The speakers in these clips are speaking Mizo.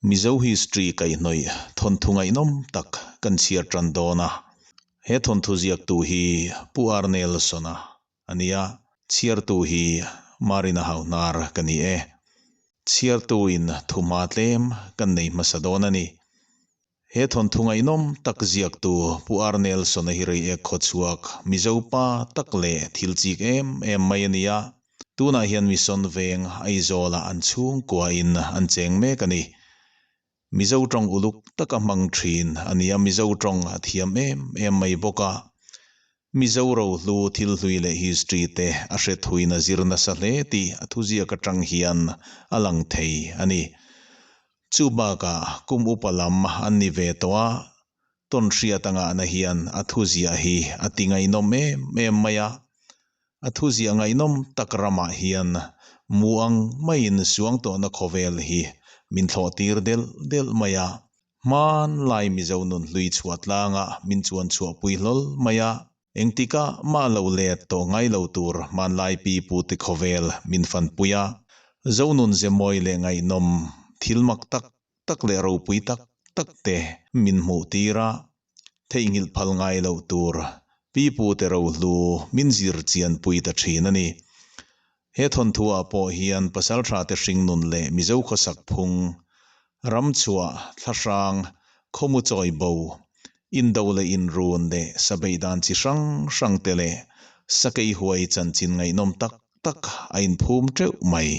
Mizo history kaihhnawih thawnthu ngaihnawm tak kan chhiar tan dawn a. He thawnthu ziaktu hi Pu R. Nelson-a a ni a, chhiartu hi Marina Hauhnar ka ni e. Chhiartuin thuhma tlem kan nei hmasa dawn a ni. He thawnthu ngaihnawm tak ziaktu Pu R. Nelson-a hi Reiek khawchhuak Mizo pa tak leh thil chik em em mai a ni a. Tunah hian Mission Veng Aizawlah an chhungkuain an cheng mek a ni. Mizo tawng uluk taka hmang thin a ni a, Mizo tawng a thiam em em mai bawk a. Mizo rohlu thil hlui leh history te a hre thuin a zir nasa hle tih a thuziak atang hian a lang thei a ni. Chu bakah kum upa lam an ni ve tawh a, tawn hriat a ngahna hian a thuziah hi a ti ngaihnawm em em mai a. A thuziah ngaihnawm tak ramah hian mu ang maiin suangtuahna khawvel hi min thlawh tir delh delh mai a. Hmanlai Mizo nun hlui chhuah tlangah min chuan chhuahpui hlawl mai a. Engtikah mah lo let tawh ngai lo tur hmanlai pi pute khawvel min fanpui a. Zonun ze mawi leh ngaihnawm thil mak tak tak leh ropui tak tak te min hmuh tir a. Theihnghilh phal ngai loh tur pi pute rohlu min zir chian pui ta thin a ni. He thawnthu-ah pawh hian pasaltha te hringnun leh Mizo khawsak phung, ramchhuah, thlahrang, khawmu chawi bo, indo leh inrun leh sabeih dan chi hrang hrang te leh sakei huai chanchin ngaihnawm tak tak a inphum teuh mai.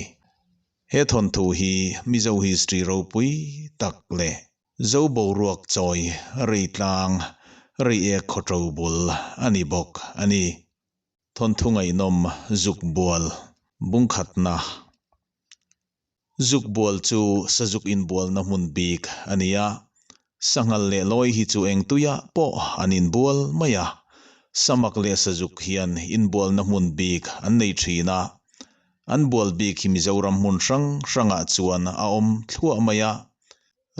He thawnthu hi Mizo history ropui tak leh Zo boruak chawi rei tlang, rei ek khawṭo bul a ni bawk a ni. Thawnthu ngaihnawm zuk bual bungkhatna. Zuk bual chu sazuk inbualna hmun bik a ni a, sanghal leh lawi hi chu eng tuiah pawh an inbual mai a, samak leh sazuk hian inbualna hmun bik an nei thin a, an bual bik hi Mizoram hmun hrang hrangah chuan a awm thluah mai a.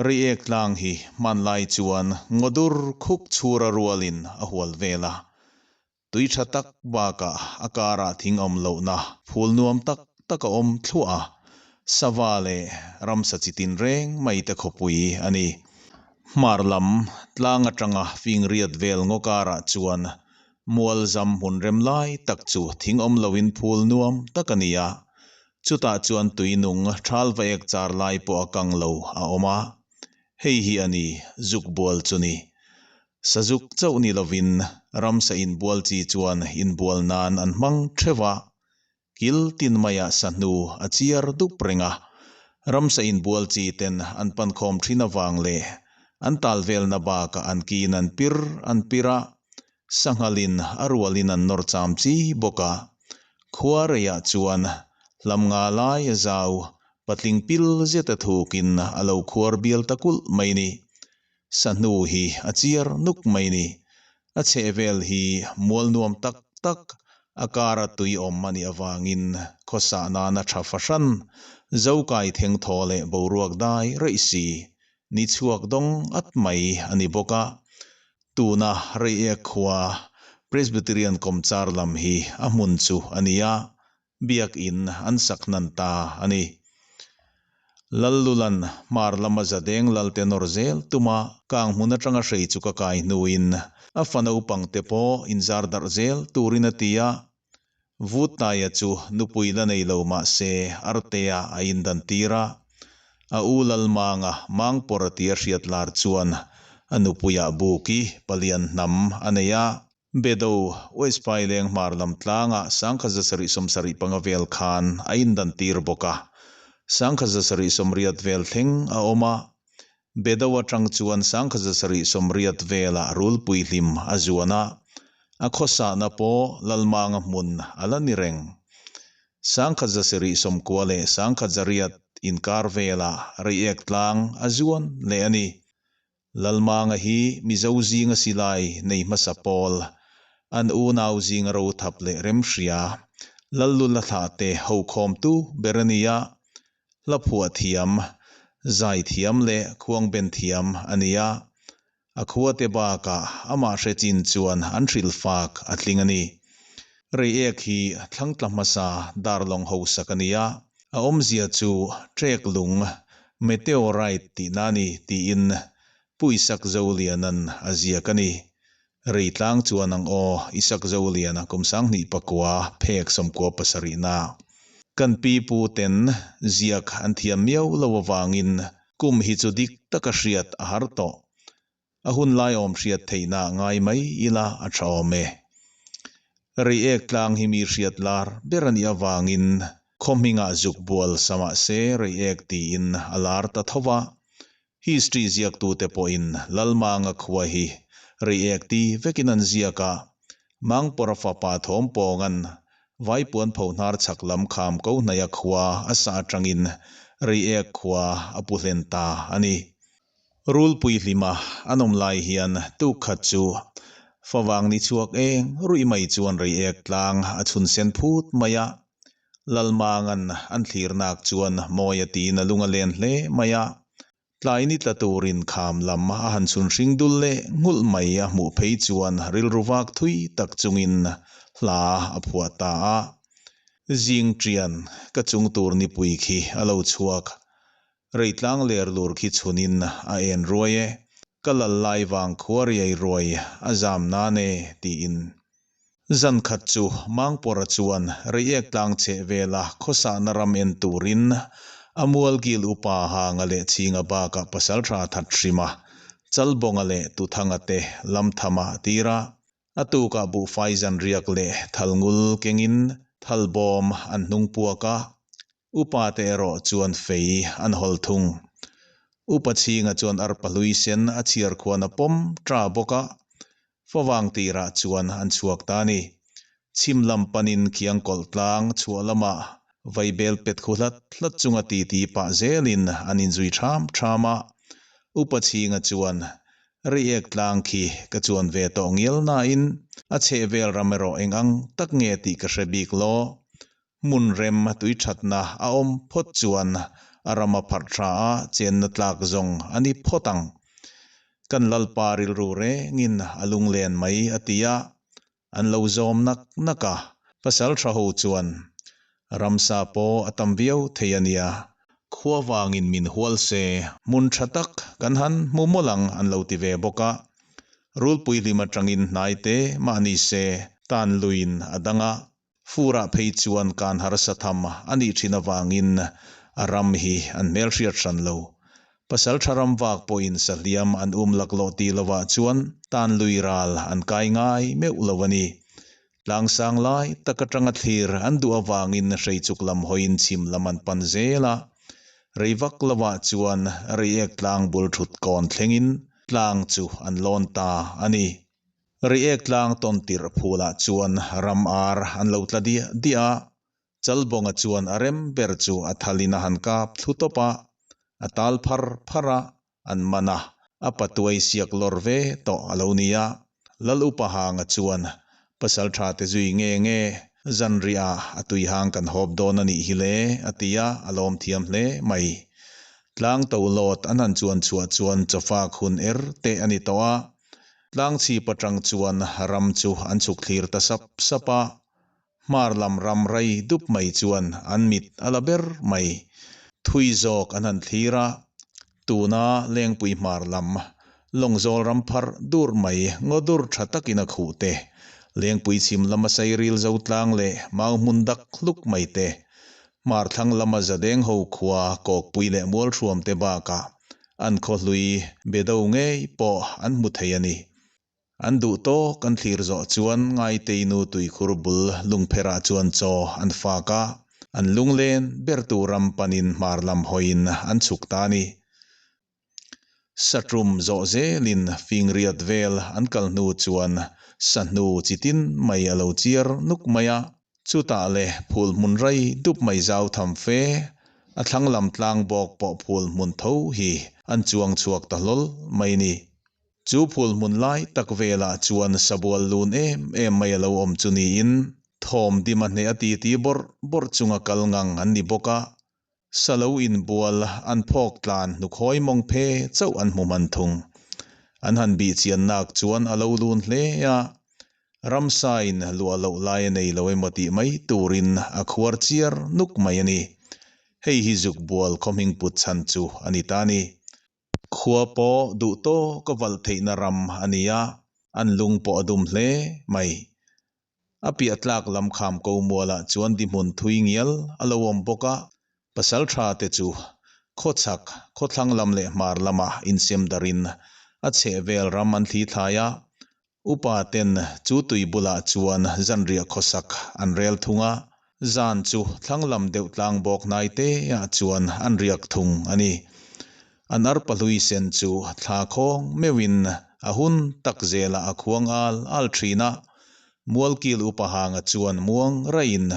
Reiek tlang hi hmanlai chuan ngawdur khuk chhura rualin a hual vel a, tui tha tak bakah a karah thing awm lohna phul nuam tak tak a awm thluah a, sava leh ramsa chi tin reng mai te khawpui a ni. Hmar lam tlang atanga fingriat vel ngaw karah chuan mual zam hmun rem lai tak chu thing awm loin phul nuam tak a ni a, Chutah chuan tui nung thal va ek char lai pawh a kang lo a awm a, hei hi a ni zuk bual chu ni. Sazuk chauh ni lovin ramsa inbual chi chuan inbual nan an hmang theuh a, kil tin maiah sahnu a chiar dup reng a, ramsa inbual chi ten an pankhawm thin avang leh an tal velna bakah an kin an pir an pir a, Sanghalin a rualin an nawr cham chi bawk a, khua reiah chuan hlam nga lai a zau, patling pil zet a thukin a lo khuar bial ta kulh mai ni. Sahnu hi a chiar nuk mai ni. A chhehvel hi mual nuam tak tak, a kara tui awm a nih avangin khawsah nana tha fahran, zokai thengthaw leh boruak dai raih si, ni chhuak dawng at mai a ni bawk a. Tuna Reiek khua Presbyterian kawmchar lam hi a hmun chu a ni a, biakin an sak hnan ta a ni. Lallulan hmar lama zadeng lalte nawr zel tuma kang hmun atanga hrei chu ka kai hnuin a fa naupangte pawh inzar darh zel turin a ti a, Vutaia chu nupui la nei lo mah se Artea a indan tir a, a u Lalmanga Mangpawra tia hriat lar chuan a nupuiah Buki palian hnam a nei a. Bedo, West Phaileng hmar lam tlangah 1775 vel khan a indan tir bawk a, 1780 vel thleng a awm a. Bedo atang chuan 1780 velah rulpui hlim a zuan a, a khawsahna pawh Lalmanga hmun a la ni reng. 1790 leh 1800 inkar velah Reiek tlang a zuan leh a ni. Lalmanga hi Mizo zinga silai nei hmasa pawl, an unau zinga rothap leh remhria, Lallula thlahte hokhawmtu ber a ni a, Hla phuah thiam, zai thiam leh khuangben thiam a ni a, a khuate bakah amah hre chin chuan an hrilh fak a tling a ni. Reiek hi thlangtla hmasa darlawng hausak a ni a, a awmzia chu ṭek lung, Meteorite tihna a ni tiin Pu Isak Zoliana'n a ziak a ni. Rei tlang chuan ang aw, Isak Zoliana kum 2009 phek 97 na. Kan pi pu ten ziak an thiam miau lo avangin kum hi chu dik taka hriat a har tawh. A hun lai awm hriat theihna ngai mai ila a tha awm e. Reiek tlang hi mi hriat lar ber a nih avangin khaw hmingah zuk bual sa mah se Reiek tiin a lar ta tho va. History ziaktute pawhin Lalmanga khua hi Reiek ti vekin an ziak a, Mangpawra fapa Thawmpawnga'n Vaipuan pho hnar chhak lam kham ko hnaia khua a sa atangin Reiek khua a pu hlen ta a ni. Rulpui hlima an awm lai hian tuk khat chu favang ni chhuak eng ruih mai chuan Reiek tlang a chhun sen phut mai a. Lalmanga'n an thlir nak chuan mawi a tiin a lung a len hle mai a. Tlai ni tla turin kham lam a han chhun hring dul leh nghulh mai a hmuh phei chuan rilru vak thui tak chungin hla a phuah ta a. Zing ṭian ka chung tur nipui khi a lo chhuak. Reitlang ler lur khi chhunin a en ruai e, ka lal lai vang khua riai ruai a zam nan e, tiin. Zan khat chu Mangpawra chuan Reiek tlang chheh vela khawsahna ram en turin a mualkil upa Hanga leh Chhinga bakah pasaltha that hrim a, Chalbawnga leh Tuthanga te lamthama a tir a. A tukah buhfai zanriak leh thalngul kengin thalbawm an hnung puak a, Upa te erawh chuan fei an hawl thung. Upa chhinga chuan arpa hlui sen a chhiar khuan a pawm ta bawk a, favang tirah chuan an chhuak ta a ni. Chhim lam panin khiang kawlh tlang chhuah lamah vaibel pet khu hlat hlat chunga titi pah zelin an inzui ṭham ṭham a. Upa chhinga chuan Reiek tlang khi ka chuan ve tawh ngial nain a chhehvel ram erawh eng ang tak nge tih ka hre bik law. Hmun rem tui thatna a awm phawt chuan a ram a pharh tha a, chenna tlak zawng a ni phawt ang. Kan Lalpa rilru rengin a lunglen mai a ti a, an lo zawm nak nak a. Pasal tha ho chuan, Ramsa pawh a tam viau thei a nia, khua vangin min hual se, hmun tha tak kan han hmu mawlh ang an lo ti ve bawk a. Rulpui hlim atangin hnai te mahni se tan luiin a dang a, Furah phei chuan kan harsa tham a nih thin avangin a ram hi an hmelhriat hran lo. Pasal tha ram vak pawhin sahliam an um laklawh tih lovah chuan tan lui ral an kai ngai meuh lo a ni. Tlangsang lai tak atanga thlir an duh avangin hreichuk lam hawiin chhim lam an pan zel a. Rei vak lovah chuan Reiek tlang bul thut kawn thlengin tlang chu an lawn ta a ni. Reiek tlang tawn tirh phulah chuan ram ar an lo tla diah diah a, Chalbawnga chuan a rem ber chu a thalin a han kap thlu tawp a, a tal phar phar a, an man a, a patuai siak lawr ve tawh a lo ni a. Lal Upa Hanga chuan Pasaltha te zui nge nge zanriah a tuihang kan hawp dawn a nih hi le a ti a, a lawm thiam hle mai. Tlang to lawt an han chuan chhuah chuan chawfak hun er te a ni tawh a, Tlangchhip atang chuan ram chu an chhuk thlir ta sap sap a, hmar lam ram rei dup mai chuan an mit a la ber mai. Thui zawk an han thlir a, tuna Lengpui hmar lam Lawngzawl ram pharh dur mai ngaw dur tha takin a khuh te, Lengpui chhim lama Sairil zo tlang leh mau hmun dak hluk mai te, hmar thlang lama Zadeng ho khua Kawkpui leh Mualhruam te bakah An khawhlui be do ngei pawh an hmu thei a ni. An duh tawk an thlir zawh chuan Ngaitei nu tuikhur bul lungpherah chuan chaw an fak a, an lunglen bertu ram panin hmar lam hawiin an chhuk ta a ni. Satrum zawh zelin fingriat vel an kal hnu chuan sahnu chitin mai a lo chiar nuk mai a. Chutah le phul hmun rei dup mai zau tham fe, a thlang lam tlang bawk pawh phul hmun tho hi an chuang chhuak ta hlawl mai ni. Chu phul hmun lai tak velah chuan sabual lun em em mai a lo awm chu niin, thawm dim a hneh a titi bawrh bawrh chunga kal ngang an ni bawk a, sa lo inbual an phawk tlan hnukhawi mawng phe chauh an hmu hman thung. An han bih chian nak chuan a lo lun hle a, ramsain luah loh lai a nei lo emaw tih mai turin a khuar chiar nuk mai a ni. Hei hi Zukbual khaw hming put chhan chu a ni ta a ni. Khua pawh duh tawk a valh theihna ram a ni a, an lung pawh a dum hle mai. A piah tlak lam kham ko mualah chuan di hmun thui ngial a lo awm bawk a, pasaltha te chu khawchhak, khawthlang lam leh hmar lamah insem darhin a chhehvel ram an thli thlai a, upa ten chu tui bulah chuan zanriah khawsak an rel thung a, zan chu thlang lam deuh tlang bawk hnai te ah chuan an riak thung a ni. An arpa hlui sen chu thla khawng meuhin a hun tak zelah a khuang al al thin a, Mualkil upa hanga chuan muang raihin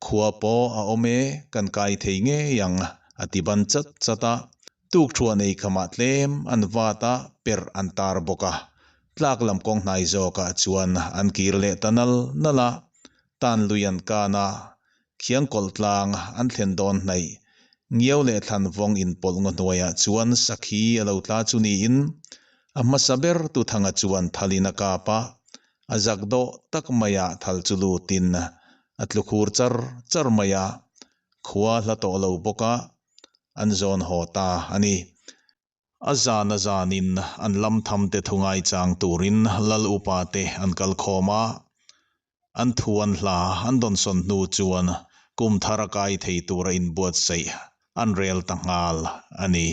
khua pawh a awm e, kan kai thei ngei ang a ti ban chat chat a. Tukthuan ei khamah tlem an vat a, perh an tar bawk a. Tlak lam kawng hnai zawkah chuan an kir leh ta nal nal a, tan lui an kan a, khiang kawlh tlang an thlen dawn hnaih. Ngiau leh thlan vawng inpawlh ngaw hnuaiah chuan sakhi a lo tla chu niin a hmasa ber tu thanga chuan thalin a kap a, a zak dawh tak maiah thal chu lutin a tlu khur char char mai a, khua hla tawh lo bawk a, an zawn haw ta a ni. A zan a zanin an lam tham te thu ngaichang turin lal upa te an kal khawm a, an thu an hla an dawnsawn hnu chuan kum thar a kai thei tura inbuatsaih an rel ta nghal a ni.